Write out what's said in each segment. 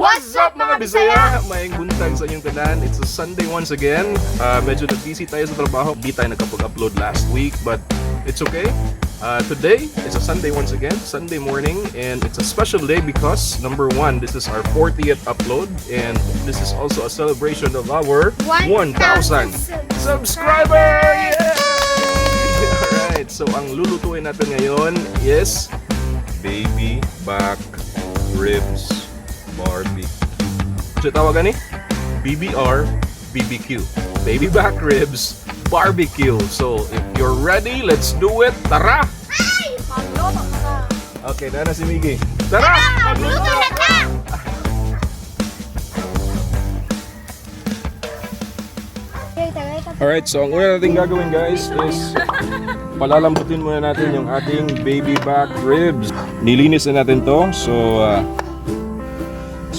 What's up, mga Bisaya? Maayong buntag sa inyong tanan. It's a Sunday once again. Medyo na-busy tayo sa trabaho. Di tayo nakapag-upload last week, but it's okay. Today is a Sunday once again, Sunday morning, and it's a special day because, number one, this is our 40th upload, and this is also a celebration of our 1,000 subscriber! Yay! Alright, so ang lulutuin natin ngayon is baby back ribs barbecue. So tawagan ni BBR BBQ. Baby back ribs barbecue. So if you're ready, let's do it. Tara! Magluto ka. Okay, na si Miggy. Tara! Magluto na ka! Alright, so ang una natin gagawin, guys, is palalambutin muna natin yung ating baby back ribs. Nilinis na natin to. So,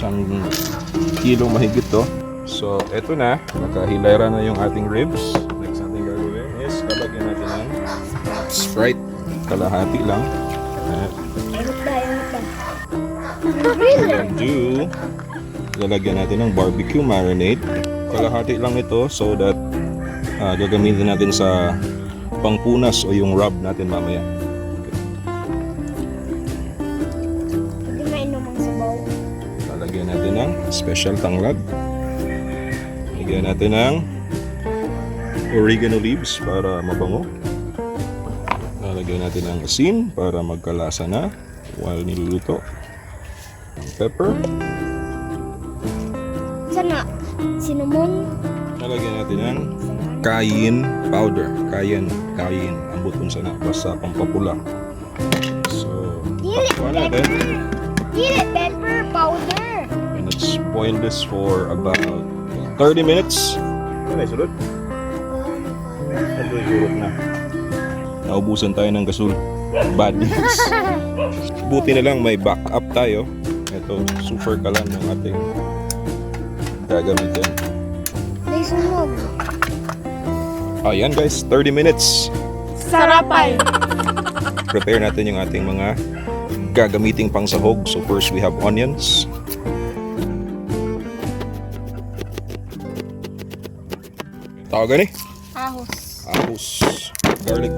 1 kilo mahigit to. So, eto na. Nakahilera na yung ating ribs. Next natin gagawin is lalagyan natin ng Sprite. Kalahati lang. Ayan. Really? Gonna do, lalagyan natin ng barbecue marinade. Kalahati lang ito so that gagamitin natin sa pangpunas o yung rub natin mamaya. Okay. Hindi mainom ang sabaw. Lalagyan natin ng special tanglad. Lagyan natin ng oregano leaves para mabango. Lalagyan natin ng asin para magkalasa na while niluluto. Pepper. Sana, cinnamon. Lalagyan natin ng cayenne powder. Cayenne, cayenne. Ambot kung sana. Basta pampapula. So, Dili takpan natin. Pepper. Dili pepper powder. And let's boil this for about 30 minutes. Ano na, sulod? Ito yung na. Naubusan tayo ng gasol. Bad news. Buti na lang may backup tayo. Ito, super kalan ng ating gagamitin. May sunog. Ayan guys, 30 minutes. Sarapay. Prepare natin yung ating mga gagamiting pangsahog. So first we have onions. Tawag gani? Ahos. Ahos. Garlic.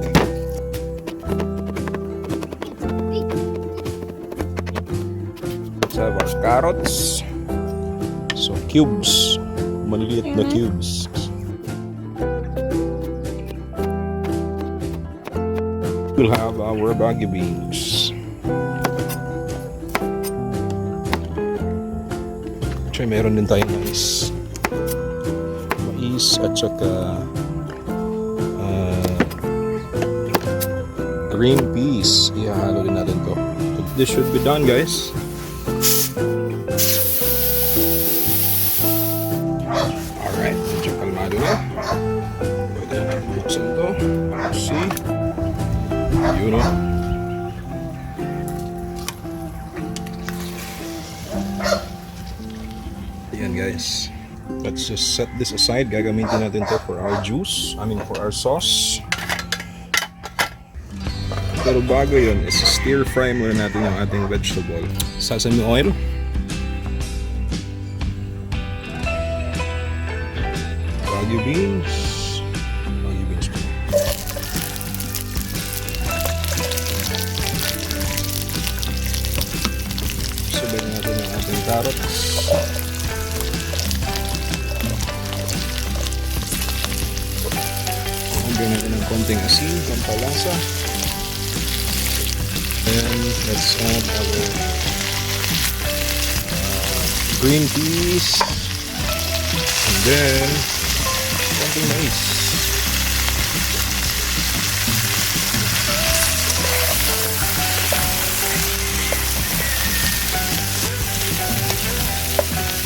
Let's have our carrots. So cubes. Maliliit na cubes. We'll have our Baguio beans. Actually, meron din tayong mais. Mais at saka green peas. Ihahalo din natin to. This should be done, guys. Alright, medyo kalmado na. Pwede na natin buksan to. Let's see. Yun o. Ayan, guys. Let's just set this aside. Gagamitin natin to for our juice. I mean, for our sauce. Pero bago yun, is stir fry muna natin yung ating vegetable. Sesame oil. Baguio beans. Baguio beans muna. Sabay natin ang ating carrots. Lagyan natin ng konting asin, pampalasa. And let's add our green peas. And then, konting mais.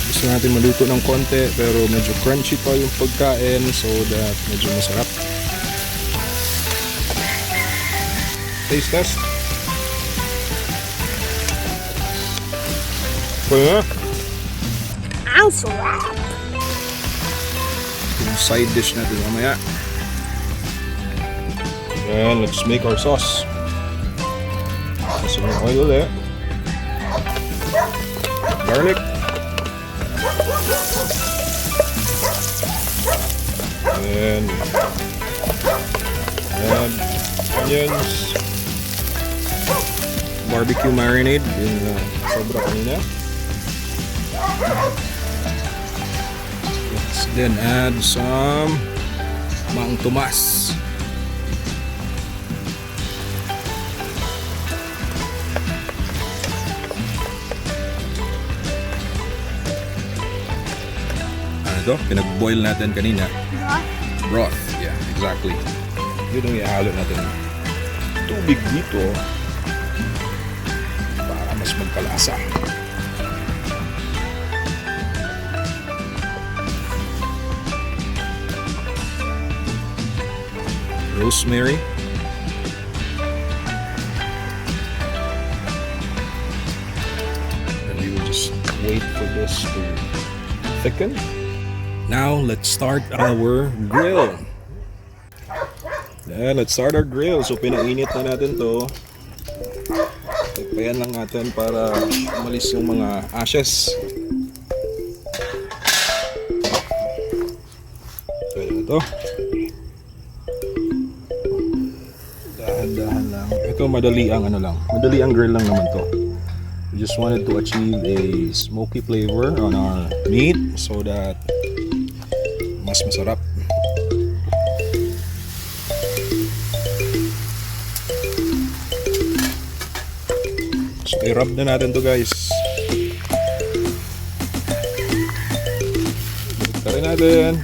Gusto natin maluto ng konti pero medyo crunchy pa yung pagkain so that medyo masarap. Taste test. Pwede na. Ang sarap. Yung side dish natin mamaya. And let's make our sauce. Sesame oil ulit. Garlic. Then add onions, barbecue marinade, yung sobra kanina. Let's then add some Mang Tomas. Ano to? Pinag-boil natin kanina. Broth. Yeah, exactly. Yun ang ihalo natin. Tubig dito para mas magkalasa. Rosemary. And we will just wait for this to thicken. Now let's start our grill. Yeah, let's start our grill. So pinainit na natin to. Tagpayan lang natin para umalis yung mga ashes. Pwede na to. Dahan-dahan lang. Ito, madali ang ano lang. Madali ang grill lang naman to. We just wanted to achieve a smoky flavor on our meat so that mas masarap. So, i-rub na natin to, guys. Balik natin.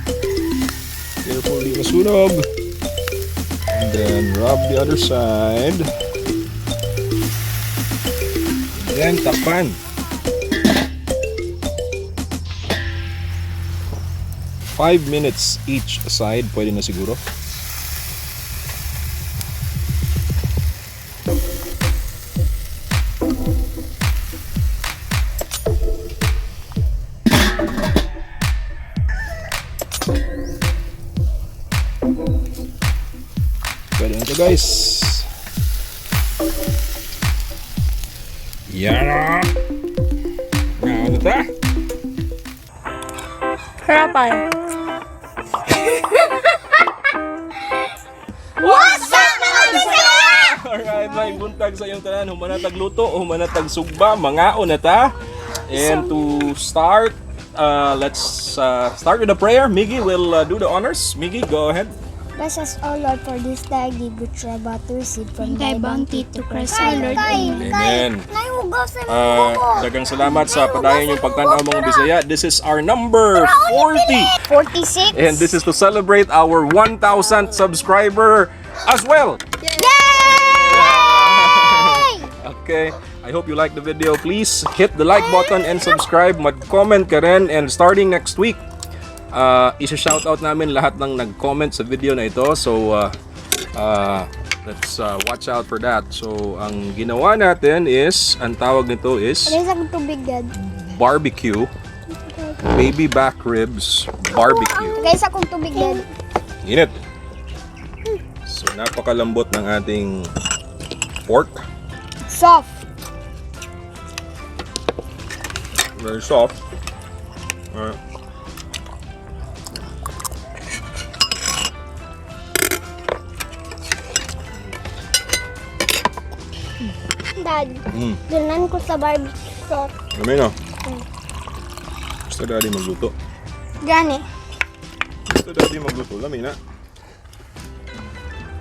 Careful, di masunog. And then rub the other side. And then takpan. 5 minutes each side, pwede na siguro. Pwede na to, guys. Yan na! Ano ta? Karapay. What's up, mga Bisaya? Alright, may buntag sa iyong tanan. Human na tagluto, human na tagsugba, mangaon na ta. And to start, let's start with a prayer. Miggy will do the honors. Miggy, go ahead. Bless us, O Lord, for this thy gift which we are about to receive from Thy bounty to Christ our Lord. Amen. Daghang salamat sa padayon yung pagtanaw, mga Bisaya. This is our number 40. 46. And this is to celebrate our 1,000th subscriber as well. Yay! Okay, I hope you like the video. Please hit the like button and subscribe. Mag-comment ka rin. And starting next week, isa-shoutout namin lahat ng nag-comment sa video na ito. So, let's watch out for that. So, ang ginawa natin is, ang tawag nito is Ano sa tubig, Dad? Barbecue. Baby back ribs barbecue. Guys, akong tubig, Dad. Init. So, napakalambot ng ating pork. Soft. Very soft. Alright. Dad, dunan ko sa barbecue sauce. Amin na. Gusto daddy magluto. Gani. Gusto daddy magluto. Lami na.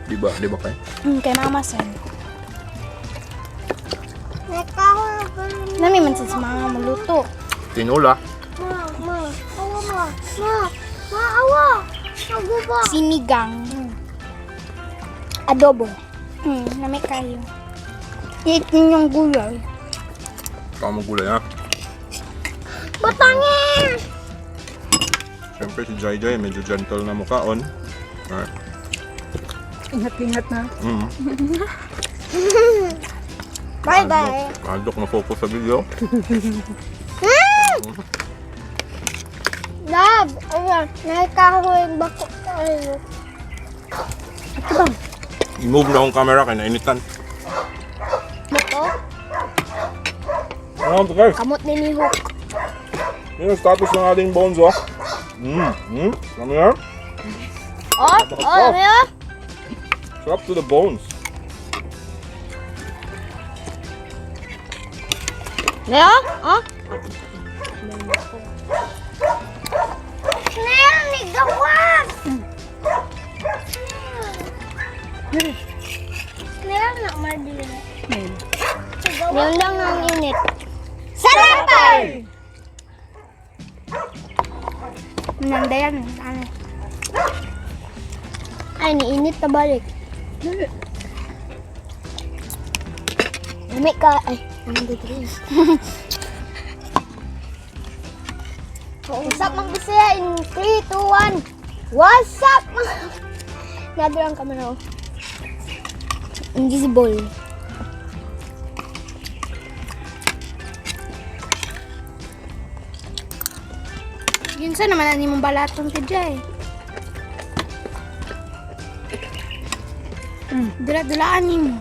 Di ba? Di ba kayo? Kay mama sir. Nami man sa mga maluto. Tinola. Ma, ma, awa ma, ma, ma, awa. Maguba. Sinigang. Adobo. Nami kayo. Eat ninyong gulay. Ikaw gulay ha. Batangin! Siyempre si Jai Jai medyo gentle na mukhaon. Alright. Ingat-ingat na. Bye-bye. Mahadlok na focus sa video. Love, ayan, nakikahoy bako tayo. I-move na akong camera kay nainitan. Moto? Ano to, guys? Kamot ni Hook. Yun ang status ng ating bones, oh. Ano yan? Oh, oh, lami oh. Sarap to the bones. Lami oh. Oh. Snail ni gawas. Snail na madili. Snail. Yun lang ang init. Sarapay! Nandayan, ano. Ay, niinit na balik. Lami ka. Ay, nandito rin. What's up, mga Bisaya? In 3, 2, 1. What's up, mga... Nadirang ka man ako. Invisible. Yun sa naman ani mong balatong ti Jay. Dula-dulaan nimo.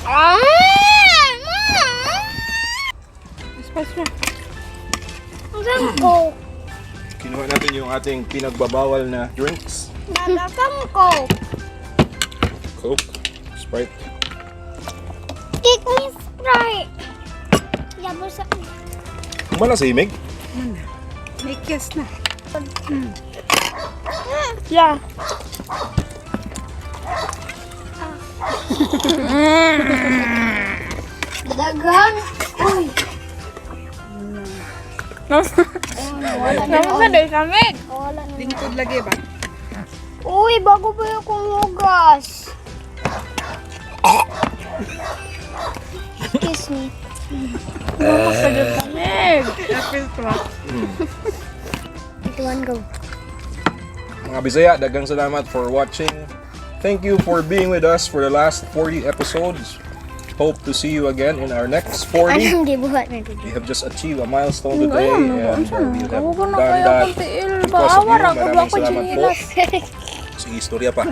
Ah! Spice na. Ang ko. Kinuha natin yung ating pinagbabawal na drinks. Nagakang ko. Coke, Sprite. Kick me Sprite. Yabo sa... Kumala sa himig. May kiss na. Yeah. Daghan. Uy. Namusa dahil kami. Wala na. Lingkod lagi ba? Uy, bago pa yung kumugas. Kiss me. Apple truck. Ito, one go. Mga Bisaya, daghang salamat for watching. Thank you for being with us for the last 40 episodes. Hope to see you again in our next 40. Anong gibuhat na dito? We have just achieved a milestone today and we have done that because of you. Maraming salamat po. Sige, istorya pa.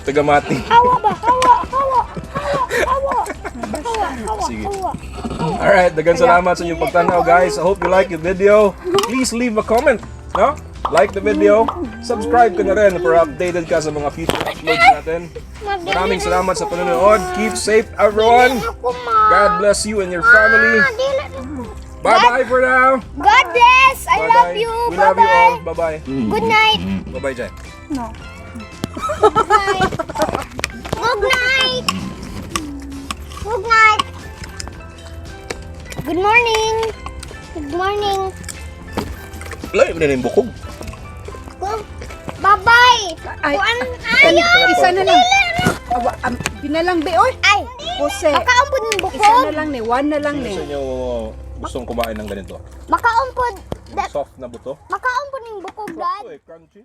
Tagamati. Hawa ba? Hawa! Hawa! Hawa! Hawa! Hawa! Hawa! Sige. Hawa! Alright, daghang salamat sa inyong pagtanaw, guys. I hope you like the video. Please leave a comment. No? Like the video. Subscribe ka na rin para updated ka sa mga future uploads natin. Maraming salamat sa panonood. Keep safe, everyone. Ako ma. God bless you and your family. Ah, dili na ko. Bye-bye for now. God bless! I Bye-bye. love you! We love you all. Bye-bye! Bye-bye. Good night! Bye-bye, Jai. No. Good night! Good night! Good morning! Good morning! Layo na rin bukog. Bye-bye! Ay, Kuan ayo! isa na lang. Awa, binalang be, oy. Ay! Jose. Makaumpod ng Isa bukog! na lang ni, one na lang Sino ni. sa inyo gustong kumain ng ganito? Makaumpod! Soft na buto? Makaumpod ng bukog, Dad! Ito eh, crunchy.